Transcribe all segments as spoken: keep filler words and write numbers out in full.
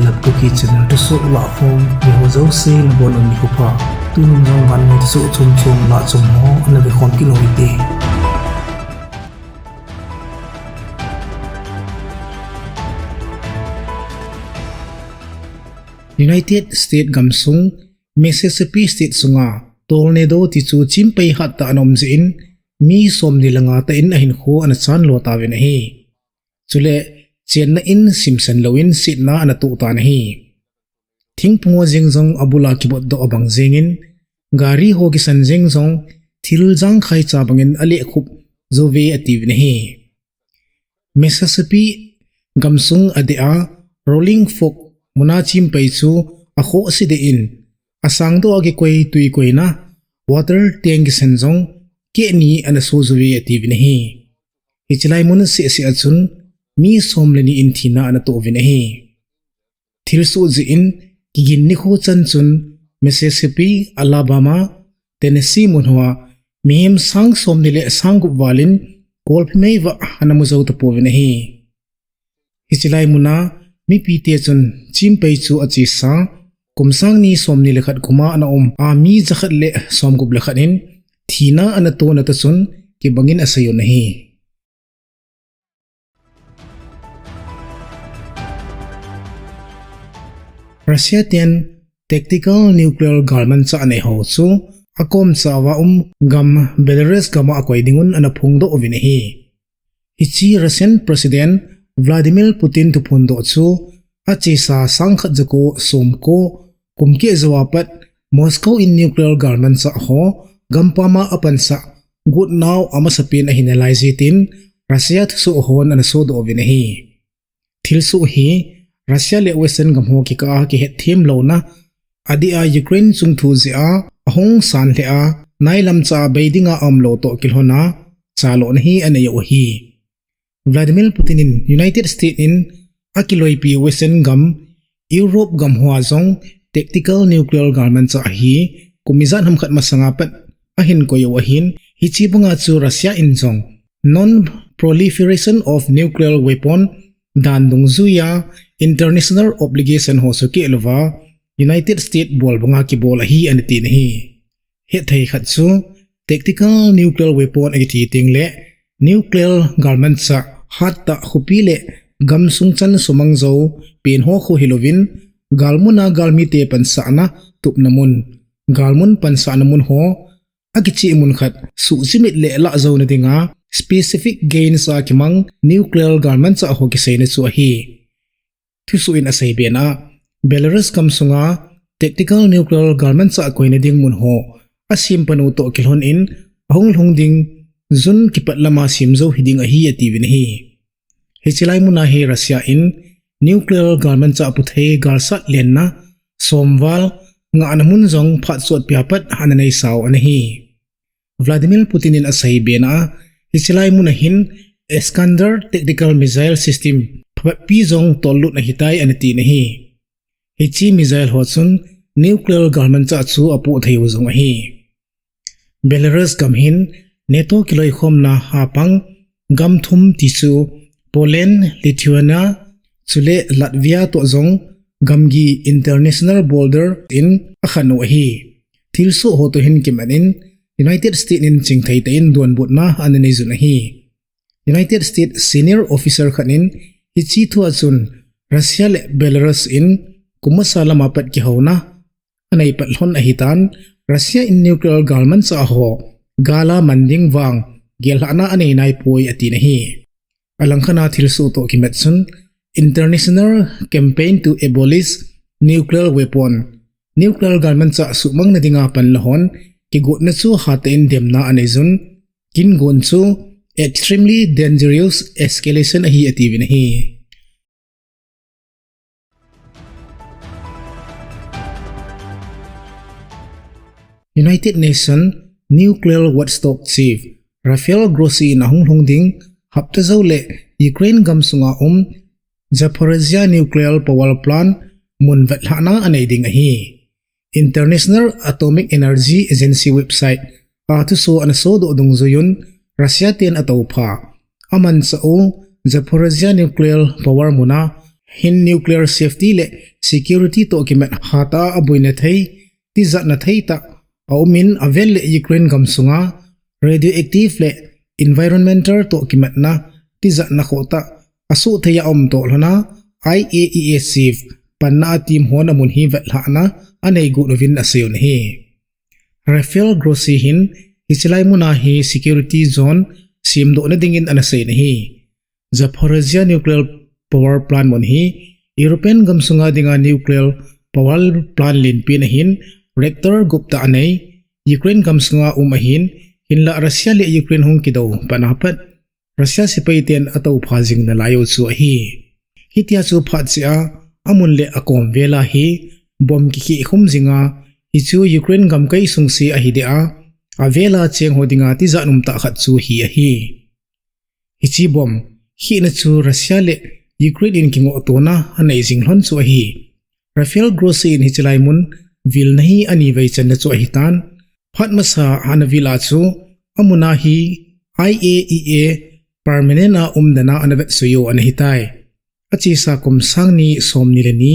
Latpuki channel thusoh lahkhom, miho jouse nabonun nikho pha. Tunin jong vannoi thusoh chomchom lahchom ho ana vekhom kit u hite. United States gamsung Mississippi State sunga tornado tichu chimpei hattah ana um jeh in mi somni le nga tah in ahinkho ana chanlo tauvin ahi. Chule chenna in simsen louvin setna ana toh tan ahi. Thingphung ho jeng jong abula kibotdoh abang jengin, gari ho kisan jeng jong thil jangkhai cha bangin alehkhup jouve atiuvin ahi. Mississippi gamsung adeh a Rolling Fork muna chimpei chu akhohse deh in, asangdoh a kikoi twi koina water tank kisan jong kehni ana so jouve atiuvin ahi. Hiche lai mun sehseh a chun mi som le ni in thina ana toh uvin ahi. Thilsoh jeh in kigin nikho chan chun Mississippi, Alabama, Tennessee mun hoa mihem sang somni le sang gup val in kolphe mei vah ana mu jou tapouvin ahi. Hiche lai muna mipite chun chimpei chu achesa kum sang ni somni le khat kuma ana um a mi jakhat le somgup le khat in thina ana tona toh chun kibangin aseiyun ahi. Russia ten tactical nuclear galmanchah anei ho chu akomcha uva um gam Belarus gam a akoi dingun ana phongdoh uvin ahi. Hiche Russian President Vladimir Putin thuphondoh chu achesa sangkhat jako somko kum keh jou a pat Moscow in nuclear galmanchah ho gampam a apansah gotnau amasapen ahi nalai jeh tin Russia thusoh hon ana sodoh uvin ahi. Thilsoh hi Russia le Western gam ho kikah a kihetthem louna adeh a Ukraine chungthu jeh a ahung san lheh a nailamcha a bei dinga aumlou toh kilhon a chalona hi anei u ahi. Vladimir Putin in United States in akiloipi Western gam, Europe gam hoa jong tactical nuclear galmanchah hi kum ijat ham khat masanga pat ahin koi u ahin, hiche banga chu Russia in jong Non-Proliferation of Nuclear Weapon dan dungjuiya international obligation ho sukeh louva United States bol banga kibol ahi ana tin ahi. Hetthei khat chu tactical nuclear weapon akiti tengle nuclear galmanchah hattah khopi le gamsung chan sumang jou pen ho khu hilouvin, galmuna galmite pansahna tupna mun, galmun pansahna mun ho akicheh mun khat suhjimit le lah jouna dinga specific gains a kimang nuclear galmanchah ho kiseina chu ahi. Thusoh in aseibe na a, Belarus gamsunga tactical nuclear galmanchah koina ding mun ho asem pan u toh kilhon in ahung lhung ding June kipat lama sem jou hiding ahi atiuvin ahi. Hiche lai muna hi Russia in nuclear galmanchah puthei galsat lenna somval ngahna mun jong phat sotpia pat ana neisau ana hi. Vladimir Putin in aseibe na a, hiche lai muna hin Iskander tactical missile system phabeppi jong tollut ahitai ana tin ahi. Hiche missile ho chun nuclear galmanchah chu apoh thei u jong ahi. Belarus gam hin NATO kiloikhomna a pang gam thum tichu Poland, Lithuania, chule Latvia toh jong gamgi international border in akhen u ahi. Thilsoh ho toh hin kimat in United States in chingthei tah in donbutna ana neijun ahi. United States senior officer khat in hiche thua chun Russia le Belarus in kum masa lama pat kihouna anei pat lhon ahitan, Russia in nuclear galmanchah ho gal a man ding vang gellhahna anei naipoi atin ahi. Alangkhat a thilsoh toh kimat chun International Campaign to Abolish Nuclear Weapon, nuclear galmanchah suhmangna dinga panla hon kigotna chu hatah in demna aneijun, kingon chu extremely dangerous escalation ahi atiuvin ahi. United Nations Nuclear Watchdog Chief Rafael Grossi in ahung lhung ding hapta jou le Ukraine gamsunga um Zaporizhia Nuclear Power Plant mun vetlhahna anei ding ahi. International Atomic Energy Agency website a thusoh ana sodoh dungjuiyun, Russia ten atoupha amanchah u Zaporizhia Nuclear Power muna hin nuclear safety le security toh kimat hatah a abuina thei, tijatna thei tah aumin, avel le Ukraine gamsunga radioactive le environmental toh kimatna tijatna khohtah asuh thei a aum toh lhona I A E A chief panna a team hon amun hi vetlhahna anei got uvin asei un ahi. Rafael Grossi hin hiche lai muna hi security zone semdohna dingin ana sei un ahi. Zaporizhzhia nuclear power plant mun hi European gamsunga dinga nuclear power plant lenpen ahin, reactor gup tah anei, Ukraine gamsunga um ahin, hinlah Russia le Ukraine hung kidou pan apat Russia sepai ten atoupha jing nalai u chu ahi. Hitia chu phat cheh a, amun le akom vel a hi bomb kikheh khum jinga, hichu Ukraine gamkai sung se ahi deh a, avel a cheng ho dinga tijat um tah khat chu hi ahi. Hiche bomb khehna chu Russia le Ukraine in kingohtona anei jing lhon chu ahi. Rafael Grossi in hiche lai mun vilna hi ani vei channa chu ahitan. Phat masa ana vil a chu, amuna hi I A E A permanent a umdan a ana vetsui u ana hitai. Achesa kum sang ni som ni le ni,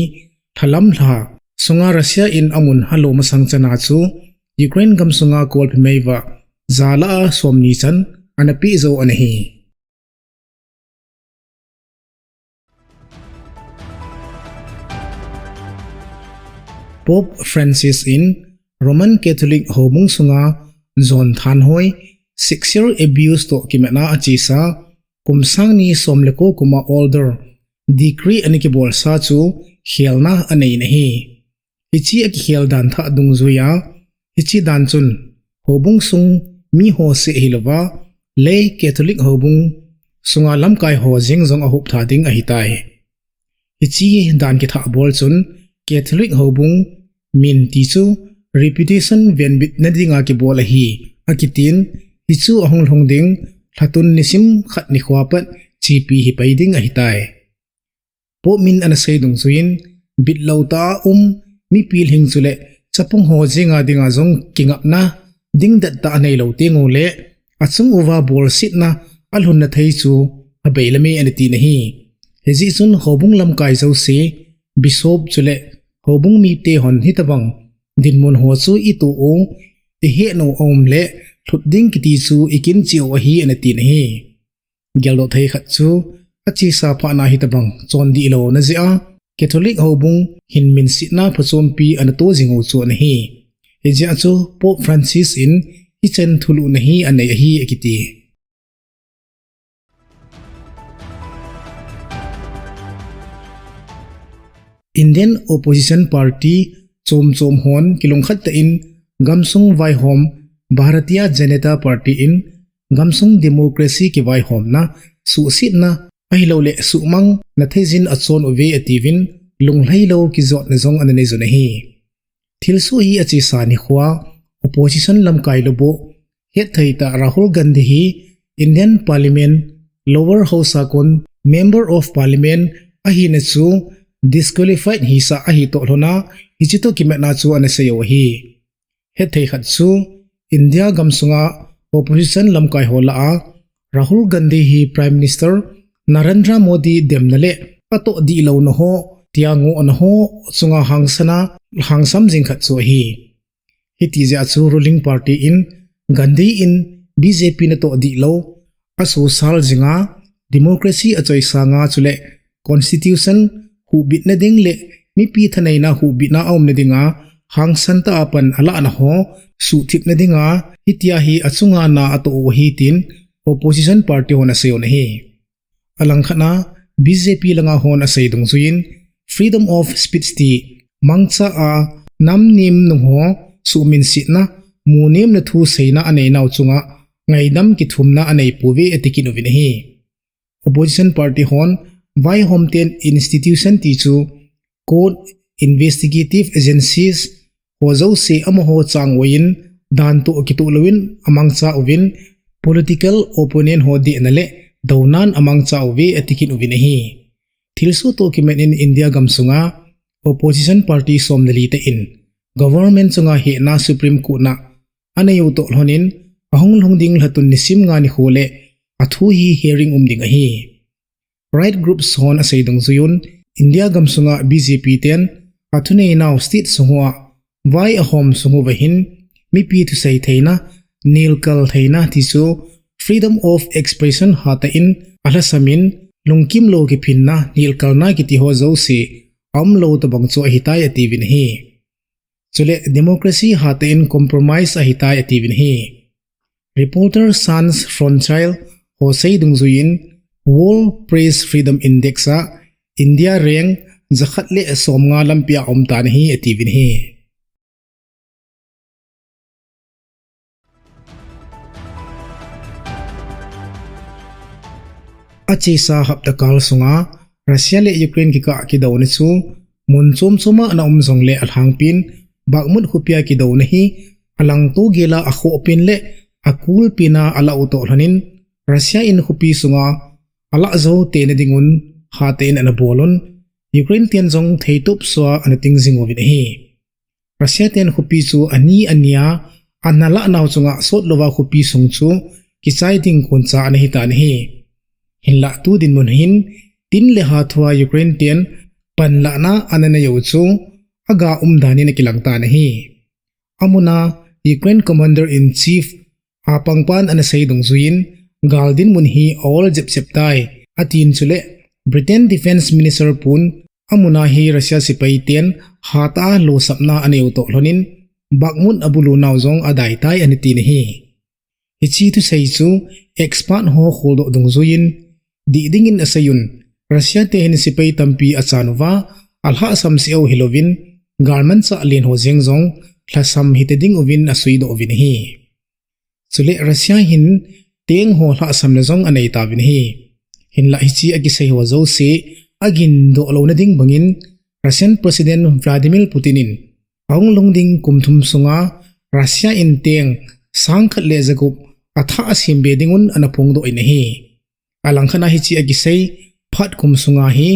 lha lam lha sunga Russia in amun alo masang chana chu Ukraine gamsunga kolpi meiva jala a som ni chan ana peh jou ana hi. Pope Francis in Roman Catholic houbung sunga jon thanhoi, sexual abuse toh kimatna achesa, kum sang ni som le ko kuma order, decree ana kibolsa chu khelna anei in ahi. Hiche akikhel dan thah dungjuia, hiche dan chun houbung sung miho seh hilouva, lay Catholic houbung sunga lamkai ho jeng jong ahup tha ding ahitai. Hiche dan kithah bol chun Catholic houbung min tichu reputation venbitna dinga kibol ahi, akitin, hichu ahung lhung ding lhatun nisim khat nikhoa pat chepi hipai ding ahitai. Pope min ana sei dungjuiyin, bitlou tah a um mipi lhing chule chapang ho jenga dinga jong kingapna dingdet tah aneilou tengule, achung uva bolsetna alhunna thei chu abei lame ana tin ahi. Hijeh chun houbung lamkai jouse, bishop chule houbung mite hon hitobang dinmun ho chu itoh u, ihet nau aumle lhut ding kiti chu ikincheh u ahi ana tin ahi. Geldoh thei khat chu, achesa phatna hitobang chondih louna jeh a Catholic houbung hin minsetna phachompi ana to jing u chu ana hi. Hijeh a chu Pope Francis in hichan thulhuhna hi anei ahi akiti. Indian opposition party chom chom hon kilungkhat tah in gamsung vaihom Bharatiya Janata Party in gamsung democracy kivaihomna, suhsetna, ahilouleh suhmangna theijin achon uve atiuvin, lunglhailou kijotna jong ana neijun ahi. Thilsoh hi achesa nikhoa opposition lamkai lubuh hetthei tah Rahul Gandhi hi Indian Parliament Lower House a kon Member of Parliament ahina chu disqualified hisah ahitoh lhona, hiche toh kimatna chu ana sei u ahi. Hetthei khat chu India gamsunga opposition lamkai ho lah a Rahul Gandhi hi Prime Minister Narendra Modi demna le atoh dihlouna ho, tia ngohna ho chunga hangsan a, hangsam jing khat chu ahi. Hiti jeh a chu ruling party in Gandhi in B J P natoh dihlou, asosal jinga, democracy achoisanga chule constitution huhbitna ding le mipi thaneina huhbitna aumna dinga hangsan tah a pan alahna ho suhthipna dinga hitia hi achunga na atoh u ahi tin opposition party hon asei un ahi. Alangkhat a B J P langa hon asei dungjuiyin freedom of speech ti mangcha a nam nem nung ho suhminsetna, munemna thu seina aneinau chunga ngaidam kithumna aneipouve ati kit uvin ahi. Opposition party hon vaihom ten institution ti chu court, investigative agencies ho jouse amaho chang uva in dan toh kitoh louvin amangcha uvin, political opponent ho dehna le dounan amangcha uve ati kit uvin ahi. Thilsoh toh kimat in India gamsunga opposition party som le li tah in government chunga hehna Supreme Court na anei u toh lhonin ahung lhung ding lhatun nisim nga nikho le athu hi hearing um ding ahi. Right groups hon asei dungjuiyun India gamsunga B J P ten athuneinau state sung uva vai ahom sung uva hin mipi thusei theina, nelkal theina tichu freedom of expression hatah in alhasam in lungkimlou kiphinna, nelkalna kiti ho jouse aumlou tobang chu ahitai atiuvin ahi. Chule democracy hatah in compromise ahitai atiuvin ahi. Reporters Sans Frontières ho sei dungjuiyin World Press Freedom Index a India rank jakhat le somnga lampia aumtan ahi atiuvin ahi. Achesa hapta kal sunga Russia le Ukraine kikah kidouna chu mun chom choma ana um jongle alhangpin Bakhmut khopia kidouna hi alangto gela akhohpen le akulpena alah u toh lhonin Russia in khopi sunga alah jou tena dingun hatah in ana bolun Ukraine ten jong theitop sua ana ting jing uvin ahi. Russia ten khopi chu ani ania ana lahnau chunga sotlouva khopi sung chu kichai ding koncha ana hitan ahi. Hinlah tu dinmun hin tin le ha thua Ukraine ten panlahna ana neiu chu aga umdan in akilang tan ahi. Amuna Ukraine Commander in Chief a pangpan ana sei dungjuiyin gal dinmun hi aol jep jep tai atin chule Britain Defence Minister pun amuna hi Russia sepai ten hatah a losapna aneiu toh lhonin Bakhmut abulunau jong adaitai ana tin ahi. Hiche thusei chu expert ho kholdoh dungjuiyin dih dingin aseiyun, Russia te hin sepai tampi achan uva alhahsam seh u hilouvin galmanchah len ho jeng jong lhasam hita ding uvin asuidoh uvin ahi. Chule Russia hin tank ho lhahsamna jong aneitauvin ahi. Hinlah hiche akisei ho jouse agindoh louna ding bangin Russian President Vladimir Putin in ahung lhung ding kum thum sunga Russia in tank sangkhat le jagup athah asembe dingun ana phongdoh in ahi. Alangkhat a hiche akisei phat kum sunga hi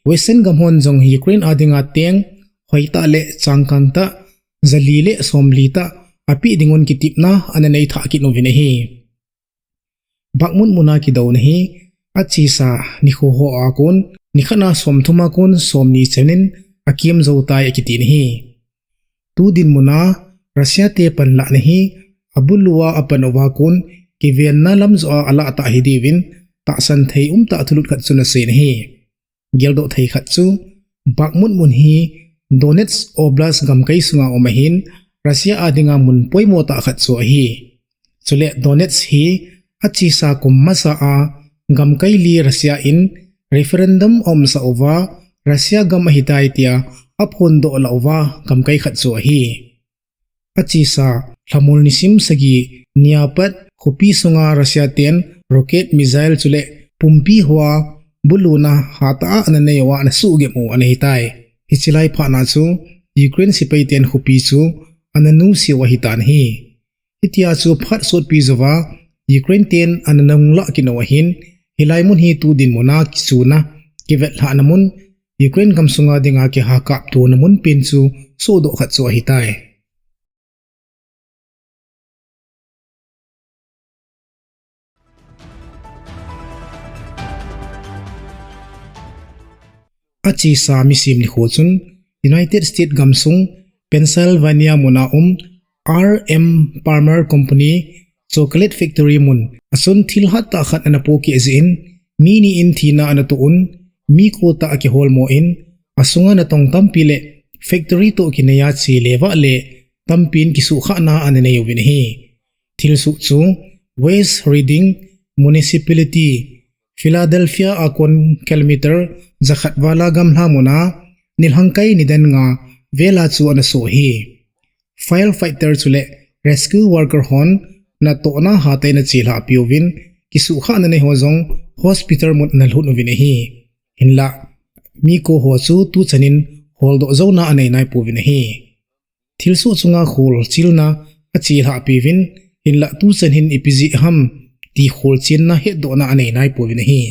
Western gam hon jong Ukraine a dinga tank hoitah le changkang tah jali le somli tah apeh dingun kitepna ana neithah kit uvin ahi. Bakhmut muna kidouna hi achesa nikho hoa kon, nikhat a somthum a kon somni chanin akem jou tai akitin ahi. Tu dinmuna Russia te panlahna hi abulua apan uva kon kivenna lam joh a alah tah hidiuvin tahsan thei umtah thulut khat chun aseiyin ahi. Geldoh thei khat chu Bakhmut mun hi Donetsk Oblast gamkai sunga um ahin Russia a dinga mun poimo tah khat chu ahi. Chule Donetsk hi achesa kum masa a gamkai li Russia in referendum aumsah uva Russia gam ahitai tia aphondoh lah uva gamkai khat chu ahi. Achesa lhamul nisim sagi nia pat khopi sunga Russia ten rocket, missile chule pumpi hoa buluna hatah a ana neiuva ana suhgep u ana hitai. Hiche lai phatna chu Ukraine sepai ten khopi chu ana nusiu ahitan ahi. Hitia chu phat sotpi jouva Ukraine ten ana nunglah kit u ahin, hilai mun hi tu dinmuna kichuna, kivetlhahna mun, Ukraine gamsunga dinga kihakaptona mun pen chu sohdoh khat chu ahitai. Achesa misim nikho chun United States gamsung Pennsylvania muna um R M Palmer Company chocolate factory mun achun thil hattah khat ana pohkeh jeh in mi ni in thina ana toh un, mi ko tah akiholmo in, asunga natong tampi le factory toh kinaiya chele vahle tampin kisuhkhahna ana neiuvin ahi. Thilsoh chu West Reading Municipality, Philadelphia a kon kilometer jakhat vala gamla muna nilhangkai nidan nga vela chu ana soh ahi. Firefighter chule rescue worker hon natohna hatah in achelhahpiuvin, kisuhkhahna neiho jong hospital mun ana lhut uvin ahi. Hinlah mi ko ho chu tuchanin holdoh jouna anei naipouvin ahi. Thilsoh chunga kholchilna achelhahpiuvin, hinlah tuchan hin ipi jeh ham ti kholchenna hetdohna anei naipouvin ahi.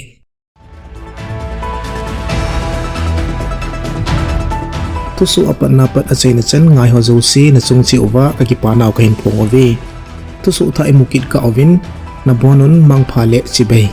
Thusoh apatna pat achaina chan ngaiho jouse nachung cheh uva kakipanau kahin phong uve. Thusoh thah imu kit kah uvin, nabonun mangpha le chibai.